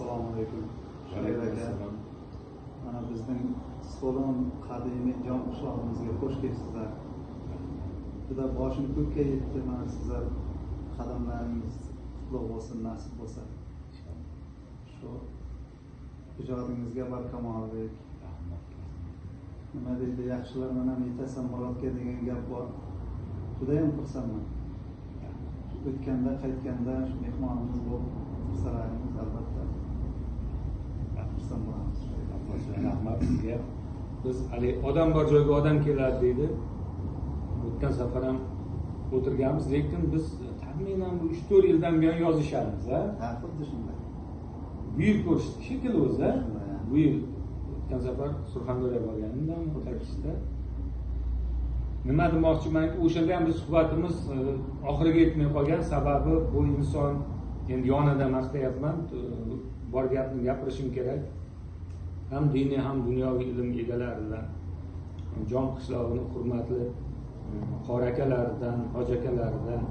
Assalomu alaykum. Shoir aka. Mana bizning So'lon qadimiy jom qishlog'imizga xush kelibsizlar. Juda boshim ko'kka yetdi, mana sizlar qadamlaringiz qutlug' bo'lsin, nasib bo'lsa. Shu ijodingizga barkamollik. Nima deydi, yaxshilar bilan yetasan murodga degan gap bor. Judayam xursandman. O'tganda, qaytganda shu mehmonimiz bo'lib tursalaringiz albatta xursand bo'lamiz. Rahmat sizga. Biz haligi odam bor joyga odam keladi deydi. O'tgan safar ham o'tirganmiz, lekin biz taxminan bu 3-4 yildan buyon yozishamiz, a? Ha, xuddi shunday. Bu yil ko'rishdik shekilli o'zi, a? Bu yil o'tgan safar Surxondaryoga borganimda O'takishda. Nima demoqchimanki, o'shanda ham biz suhbatimiz oxiriga yetmay qolgan. Sababi bu inson, endi yonida maqtayapman, bor gapni gapirishim kerak. Ham diniy ham dunyoviy ilm egalaridan, Jom qishlog'ini hurmatli qori akalaridan, hoji akalaridan.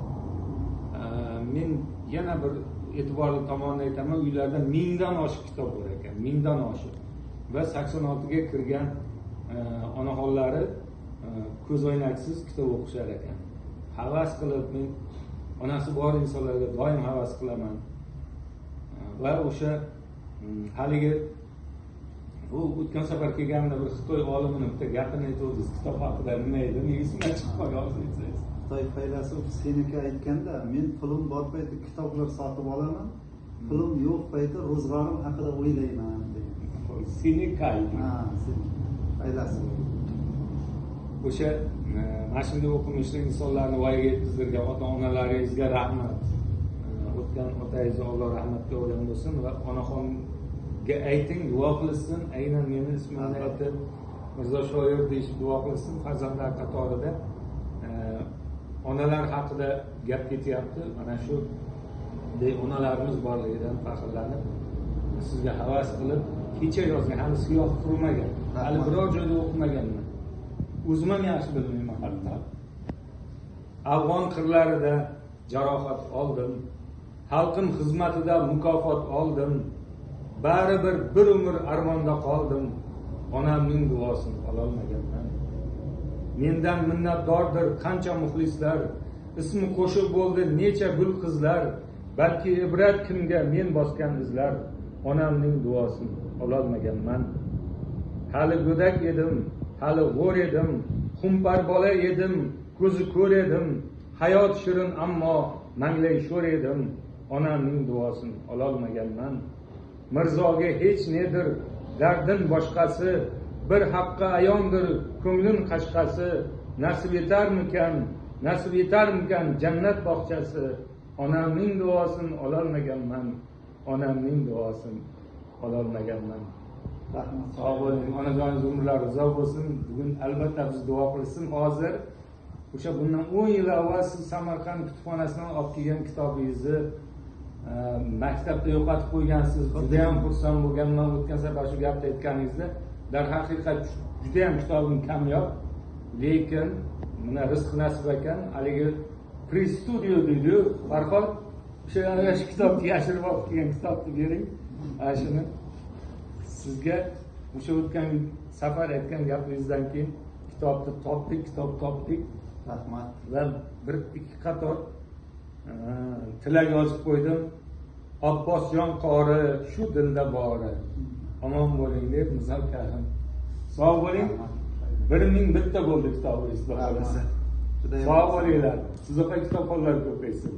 Men yana bir e'tiborli tomonini aytaman, uylarda 1000dan oshiq kitob bor ekan, 1000dan oshiq. Va 86ga kirgan onaxonlari ko'zoynaksiz kitob o'qishar ekan. Havas qilib, men onasi bor insonlarga doim havas qilaman. Va o'sha haligi u o'tgan safar kelganimda bir Xitoy olimini bitta gapini aytuvdingiz, kitob haqida nima edi? Men esimdan chiqib qolgan, hozir aytsangiz. Xitoy faylasuf Seneka aytganda, men pulim bor payti kitoblar sotib olaman, pulim yo'q payti ro'zg'orim haqida o'ylayman degan. Seneka. Ha, Seneka faylasuf. O'sha mana shunday o'qimishli insonlarni voyaga yetkazdirgan ota-onalaringizga rahmat. O'tgan otangizni Alloh rahmatga olgan bo'lsin va onaxonga ayting, duo qilsin, aynan meni ismimni aytib, Mirzo shoir deyishib duo qilsin farzandlar qatorida. Onalar haqida gap ketyapti. Mana shu onalarimiz borligidan faxrlanib, sizga havas qilib, kecha yozgan, hali siyoh qurmagan, hali biror joyda o'qimaganman. O'zim ham yaxshi bilmayman hatto. Afg'on qirlarida jarohat oldim, xalqim xizmatida mukofot oldim, baribir bir umr armonda qoldim, onamning duosini ololmaganman. Mendan minnatdordir qancha muxlislar, ismi qo'shiq bo'ldi necha gul qizlar, balki ibrat kimga men bosgan izlar, onamning duosini ololmaganman. Hali go'dak edim, hali g'o'r edim, xumpar bola edim, ko'zi ko'r edim, hayot shirin ammo manglay sho'r edim, onamning duosini ololmaganman. Mirzoga hech nedir dardin boshqasi, bir haqqa ayondir ko'nglin qashqasi, nasib etarmikan, nasib etarmikan jannat bog'chasi, onamning duosini ololmaganman, onamning duosini ololmaganman. Rahmat. Sog' bo'ling, onajoningiz umrlari uzoq bo'lsin. Bugun albatta biz duo qilsin. Hozir o'sha bundan 10 yil avval siz Samarqand kutubxonasidan olib kelgan kitobingizni maktabda yo'qotib qo'ygansiz. Juda ham xursand bo'lganman o'tgan safar shu gapni aytganingizda. Darhaqiqat juda ham kitobim kamyob, lekin mana rizq nasib ekan, haligi pre-studio deydi-yu, Farhod, o'sha shu kitobni yashirib olib kelgan kitobni bering. Ana shuni sizga o'sha o'tgan safar aytgan gapingizdan keyin kitobni topdik, kitob topdik. Rahmat. Va bir ikki qator tilak yozib qo'ydim. Abbosjon qori shu dilda bori. Omon bo'ling deb Mirzo Karim. Sog' bo'ling. 1001 bo'ldi kitobingiz, xudo xohlasa. Sog' bo'linglar. Sizni kitobxonlar ko'paysin.